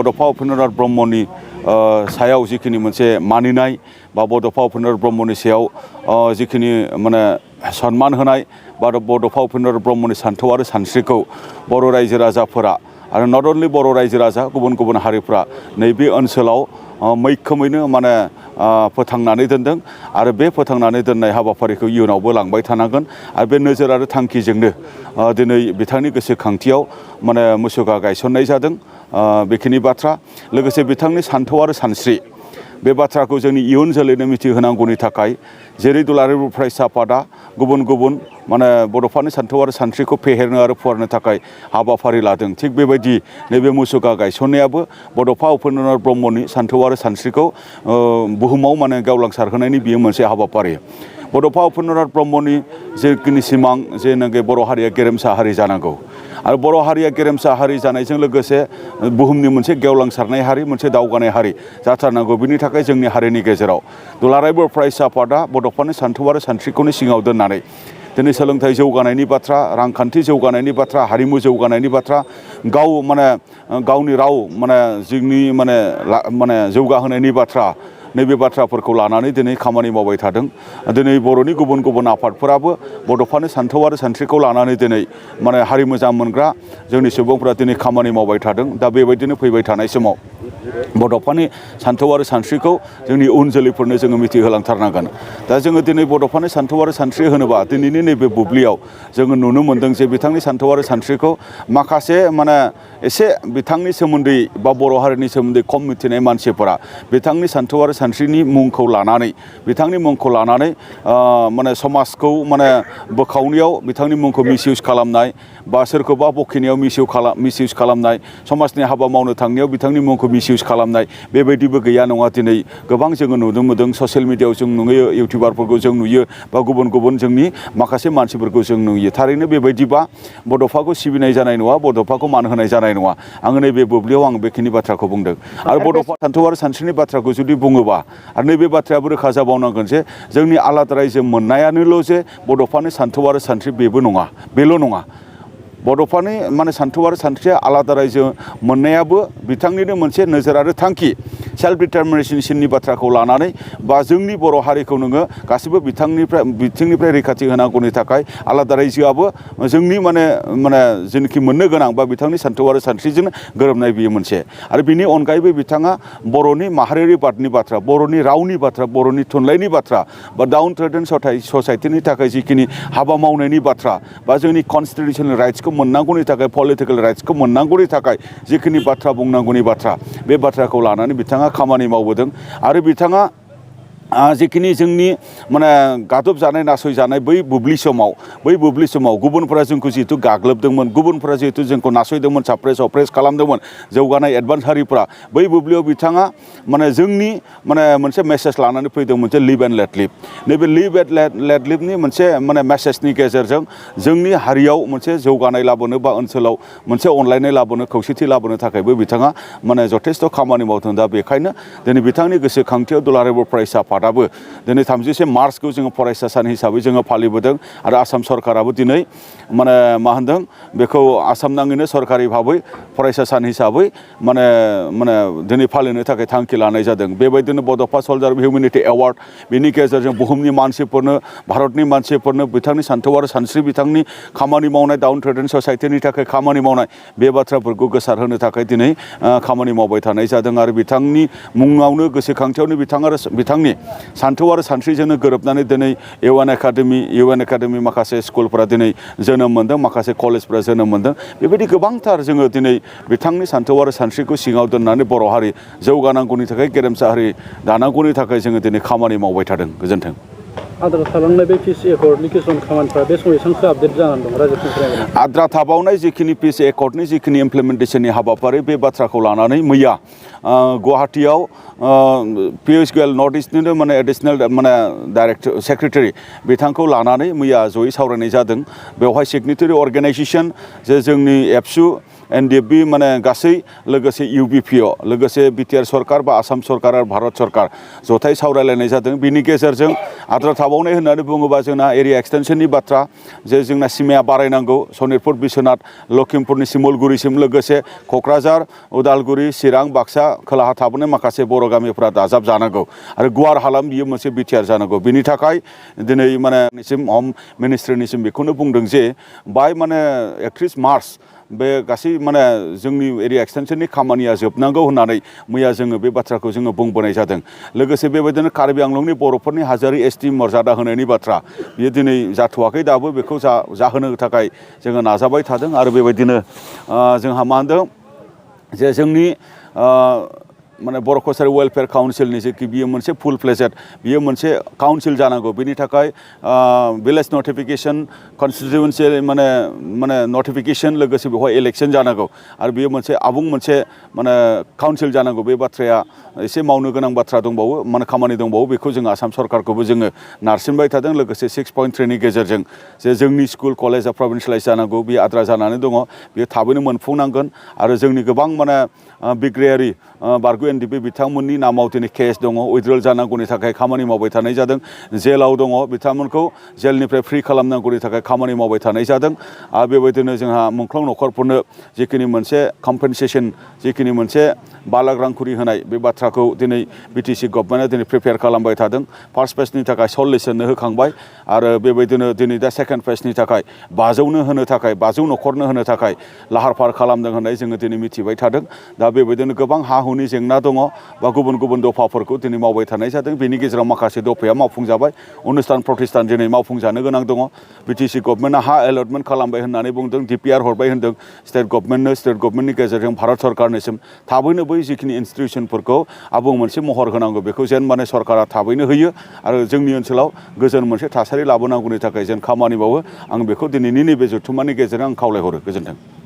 बड'फा उपेन्द्रनाथ ब्रह्मनि सायाव जिखिनि मोनसे मानिनाय बा बड'फा उपेन्द्रनाथ ब्रह्मनि सायाव जिखिनि माने सन्मान होनाय बा बड'फा उपेन्द्रनाथ ब्रह्मनि सान्थौ आरो सानस्रिखौ बर' रायजो राजाफोरा आरो नट अनलि बर' रायजो राजा गुबुन गुबुन हारिफ्रा नैबे ओनसोलाव मैखोमैनो माने फोथांनानै दोनदों आरो बे फोथांनानै दोननाय हाबाफारिखौ इयुनावबो लांबाय थानांगोन आरो बे नोजोर आरो थांखिजोंनो दिनै बिथांनि गोसोखांथियाव माने मुसुखा गायसननाय जादों बेखिनि बाथ्रा लोगोसे बिथांनि सान्थौ आरो सानस्रि बे बाथ्राखौ जोंनि इयुन जोलैनो मिथिहोनांगौनि थाखाय जेरै दुलाराय बर' फरायसा आफादा गुबुन गुबुन माने बड'फानि सान्थौ आरो सानस्रिखौ फेहेरनो आरो फुवारनो थाखाय हाबाफारि लादों थिग बेबायदि नैबे मुसुखा गायसननायाबो बड'फा उपेन्द्रनाथ ब्रह्मनि सान्थौ आरो सानस्रिखौ बुहुमाव माने गेवलांसारहोनायनि बियो मोनसे हाबाफारि बड'फा उपेन्द्रनाथ ब्रह्मनि जिखिनि सिमां जेनाखि बर' हारिया गेरेमसा हारि जानांगौ आरो बर' हारिया गेरेमसा हारि जानायजों लोगोसे बुहुमनि मोनसे गेवलांसारनाय हारि मोनसे दावगानाय हारि जाथारनांगौ बिनि थाखाय जोंनि हारिनि गेजेराव दुलाराय बर' फरायसा आफादा बड'फानि सान्थौ आरो सानस्रिखौनो सिङाव दोननानै दिनै सोलोंथाइ जौगानायनि बाथ्रा रांखान्थि जौगानायनि बाथ्रा हारिमु जौगानायनि बाथ्रा गावनि राव माने जोंनि माने जौगाहोनायनि बाथ्रा नैबे बाथ्राफोरखौ लानानै दिनै खामानि मावबाय थादों दिनै बर'नि गुबुन गुबुन आफादफोराबो बड'फानि सान्थौ आरो सानस्रिखौ लानानै दिनै माने हारि मोजां मोनग्रा जोंनि सुबुंफोरा दिनै खामानि मावबाय थादों दा बेबायदिनो फैबाय थानाय समाव बड'फानि सान्थौ आरो सानस्रिखौ जोंनि उन जोलैफोरनो जोङो मिथिहोलांथारनांगोन दा जोङो दिनै बड'फानि सान्थौ आरो सानस्रि होनोबा दिनैनि नैबे बुब्लियाव जोङो नुनो मोन्दों जे बिथांनि सान्थौ आरो सानस्रिखौ माखासे माने एसे बिथांनि सोमोन्दै बा बर' हारिनि सोमोन्दै खम मिथिनाय मानसिफोरा बिथांनि सान्थौ आरो सानस्रिनि मुंखौ लानानै बिथांनि मुंखौ लानानै माने समाजखौ माने बोखावनायाव बिथांनि मुंखौ मिसइउज खालामनाय बा सोरखौबा बखिनायाव मिसइउज खालामनाय समाजनि हाबा मावनो थांनायाव बिथांनि मुंखौ मिसइउज खालामनाय बेबायदिबो गैया नङा दिनै गोबां जोङो नुनो मोन्दों ससियेल मिडियायाव जों नुयो इउटिउबारफोरखौ जों नुयो बा गुबुन गुबुन जोंनि माखासे मानसिफोरखौ जों नुयो थारैनो बेबायदिबा बड'फाखौ सिबिनाय जानाय नङा बड'फाखौ मान होनाय जानाय नङा आङो नैबे बुब्लियाव आं बेखिनि बाथ्राखौ बुंदों आरो बड'फा सान्थौ आरो सानस्रिनि बाथ्राखौ जुदि बुङोबा आरो नैबे बाथ्रायाबो रोखा जाबावनांगोन जे जोंनि आलादा रायजो मोननायानोल' जे बड'फानि सान्थौ आरो सानस्रि बेल' नङा बड'फानि माने सान्थौ आरो सानस्रिया आलादा रायजो मोननायाबो बिथांनिनो मोनसे नोजोर आरो थांखि सेल्फ डिटारमिनेसननि बाथ्राखौ लानानै बा जोंनि बर' हारिखौ नोङो गासिबो बिथिंनिफ्राय रैखाथि होनांगौनि थाखाय आलादा रायजोआबो जोंनि माने जेनाखि मोननो गोनां बा बिथांनि सान्थौ आरो सानस्रिजों गोरोबनाय बियो मोनसे आरो बिनि अनगायैबो बिथाङा बर'नि माहारियारि बादनि बाथ्रा बर'नि रावनि बाथ्रा बर'नि थुनलाइनि बाथ्रा बा डाउन ट्रेडेन ससाइटिनि थाखाय जिखिनि हाबा मावनायनि बाथ्रा बा जोंनि कनस्टिटिउसनेल राइट्सखौ मोननांगौनि थाखाय पलिटिकेल राइट्सखौ मोननांगौनि थाखाय जिखिनि बाथ्रा बुंनांगौनि बाथ्रा बे बाथ्राखौ लानानै बिथाङा खामानि मावबोदों आरो बिथाङा जिखिनि जोंनि माने गादब जानाय नासयजानाय बै बुब्लि समाव गुबुनफोरा जोंखौ जिहेतु गाग्लोबदोंमोन गुबुनफोरा जिहेतु जोंखौ नासयदोंमोन साप्रेस खालामदोंमोन जौगानाय एडभान्स हारिफ्रा बै बुब्लियाव बिथाङा माने जोंनि माने मोनसे मेसेज लानानै फैदोंमोन जे लिभ एन्ड लेट लिभ नैबे लिभ एन्ड लेट लिभनि मोनसे माने मेसेजनि गेजेरजों जोंनि हारियाव मोनसे जौगानाय लाबोनो बा ओनसोलाव मोनसे अनलायनाय लाबोनो खौसेथि लाबोनो थाखायबो बिथाङा माने जथेस्थ' खामानि मावदों दा बेखायनो दिनै बिथांनि गोसोखांथियाव दुलाराय बर' फरायसा आफादाबो दिनै 30 मार्चखौ जोङो फरायसा सान हिसाबै जोङो फालिबोदों आरो आसाम सरकाराबो दिनै माने मा होनदों बेखौ आसाम नाङैनो सरकारि भाबै फरायसा सान हिसाबै माने दिनै फालिनो थाखाय थांखि लानाय जादों बेबायदिनो बड'फा सल्जार हिउमेनिटि एवार्ड बेनि गेजेरजों बुहुमनि मानसिफोरनो भारतनि मानसिफोरनो बिथांनि सान्थौ आरो सानस्रि बिथांनि खामानि मावनाय डाउन ट्रेडेन ससाइटिनि थाखाय खामानि मावनाय बे बाथ्राफोरखौ गोसारहोनो थाखाय दिनै खामानि मावबाय थानाय जादों आरो बिथांनि मुङावनो गोसोखांथियावनो बिथांनि सान्थौ आरो सानस्रिजोंनो गोरोबनानै दिनै इउ एन एकाडेमि माखासे स्कुलफोरा दिनै जोनोम मोन्दों माखासे कलेजफोरा जोनोम मोन्दों बेबायदि गोबांथार जोङो दिनै बिथांनि सान्थौ आरो सानस्रिखौ सिङाव दोननानै बर' हारि जौगानांगौनि थाखाय गेरेमसा हारि दानांगौनि थाखाय जोङो दिनै खामानि मावबाय थादों गोजोन्थों आद्रा थालांनाय बे पिस एकर्डनि किसुमान खामानिफ्रा बे समाव एसेबांसो आपडेट जानानै दं रायजो आद्रा थाबावनाय जिखिनि पिस एकर्डनि जिखिनि इमप्लिमेन्टेसननि हाबाफारि बे बाथ्राखौ लानानै मैया गुवाहाटीयाव पियुष गोयल नर्थ इस्टनिनो माने एडिसनेल माने डाइरेक्टर सेक्रेटारि बिथांखौ लानानै मैया जयै सावरायनाय जादों बेवहाय सिगनेटारि अर्गेनाइजेसन जे जोंनि एबसु NDFB माने गासै लोगोसे UBPO लोगोसे BTR सरकार बा आसाम सरकार आरो भारत सरकार जथाय सावरायलायनाय जादों बिनि गेजेरजों आद्रा थाबावनाय होननानै बुङोबा जोंना एरिया एक्सटेनसननि बाथ्रा जे जोंना सिमाया बारायनांगौ सनितपुर बिश्वनाथ लखिमपुरनि सिमलगुरिसिम लोगोसे क'क्राझार उदालगुरि चिरां बाक्सा खोलाहा थाबोनाय माखासे बर' गामिफोरा दाजाब जानांगौ आरो गुवार हालाम बियो मोनसे BTR जानांगौ बिनि थाखाय दिनै माने होम मिनिस्ट्रिनिसिम बेखौनो बुंदों जे बाय माने 31 मार्च बे गासै माने जोंनि एरिया एक्सटेनसननि खामानिया जोबनांगौ होननानै मैया जोङो बे बाथ्राखौ जोङो बुंबोनाय जादों लोगोसे बेबायदिनो कार्बि आंलंनि बर'फोरनि हाजारि ST मर्यादा होनायनि बाथ्रा बियो दिनै जाथ'वाखै दाबो बेखौ जाहोनो थाखाय जोङो नाजाबाय थादों आरो बेबायदिनो जोंहा मा होनदों जे जोंनि माने बर' कसारि वेलफेयार काउन्सिलनि जेखि बियो मोनसे फुल फ्लेजेड बियो मोनसे काउन्सिल जानांगौ बिनि थाखाय भिलेज नटिफिकेशन कन्स्टिटिउन्सियेल माने नटिफिकेशन लोगोसे बेवहाय इलेक्शन जानांगौ आरो बियो मोनसे आबुं मोनसे माने काउन्सिल जानांगौ बे बाथ्राया एसे मावनो गोनां बाथ्रा दंबावो माने खामानि दंबावो बेखौ जों आसाम सरकारखौबो जोङो नारसिनबाय थादों लोगोसे 6.3नि गेजेरजों जे जोंनि स्कुल कलेजा प्रभिन्सियेलाइज जानांगौ बे आद्रा जानानै दङ बेयो थाबैनो मोनफुंनांगोन आरो जोंनि गोबां माने बिग्रायारि बारग' NDP बिथांमोननि नामाव दिनै केस दङ उइथड्रल जानांगौनि थाखाय खामानि मावबाय थानाय जादों जेलाव दङ बिथांमोनखौ जेलनिफ्राय फ्रि खालामनांगौनि थाखाय खामानि मावबाय थानाय जादों आरो बेबायदिनो जोंहा मुंख्लं न'खरफोरनो जिखिनि मोनसे कम्पेनसेसन जिखिनि मोनसे 5 लाख रांखरि होनाय बे बाथ्राखौ दिनै BTC गभर्नमेन्टआ दिनै प्रिपेयार खालामबाय थादों फार्स्ट फेजनि थाखाय 40 जननो होखांबाय आरो बेबायदिनो दिनै दा सेकेन्ड फेजनि थाखाय 500नो होनो थाखाय 500 न'खरनो होनो थाखाय लाहार फाहार खालामदों होननाय जोङो दिनै मिथिबाय थादों दा बेबायदिनो गोबां हा हुनि जेंना दङ बा गुबुन गुबुन दफाफोरखौ दिनै मावबाय थानाय जादों बेनि गेजेराव माखासे दफाया मावफुंजाबाय अनुस्थान प्रतिष्ठान दिनै मावफुंजानो गोनां दङ BTC गभर्नमेन्टआ हा एलटमेन्ट खालामबाय होननानै बुंदों DPR हरबाय होनदों स्टेट गभर्नमेन्टनि गेजेरजों भारत सरकारनिसिम थाबैनो बै जिखिनि इन्स्टिटिउसनफोरखौ आबुं मोनसे महर होनांगौ बेखौ जेन माने सरकारा थाबैनो होयो आरो जोंनि ओनसोलाव गोजोन मोनसे थासारि लाबोनांगौनि थाखाय जेन खामानि मावो आं बेखौ दिनैनि नैबे जथुम्मानि गेजेरजों आं खावलायहरो गोजोन्थों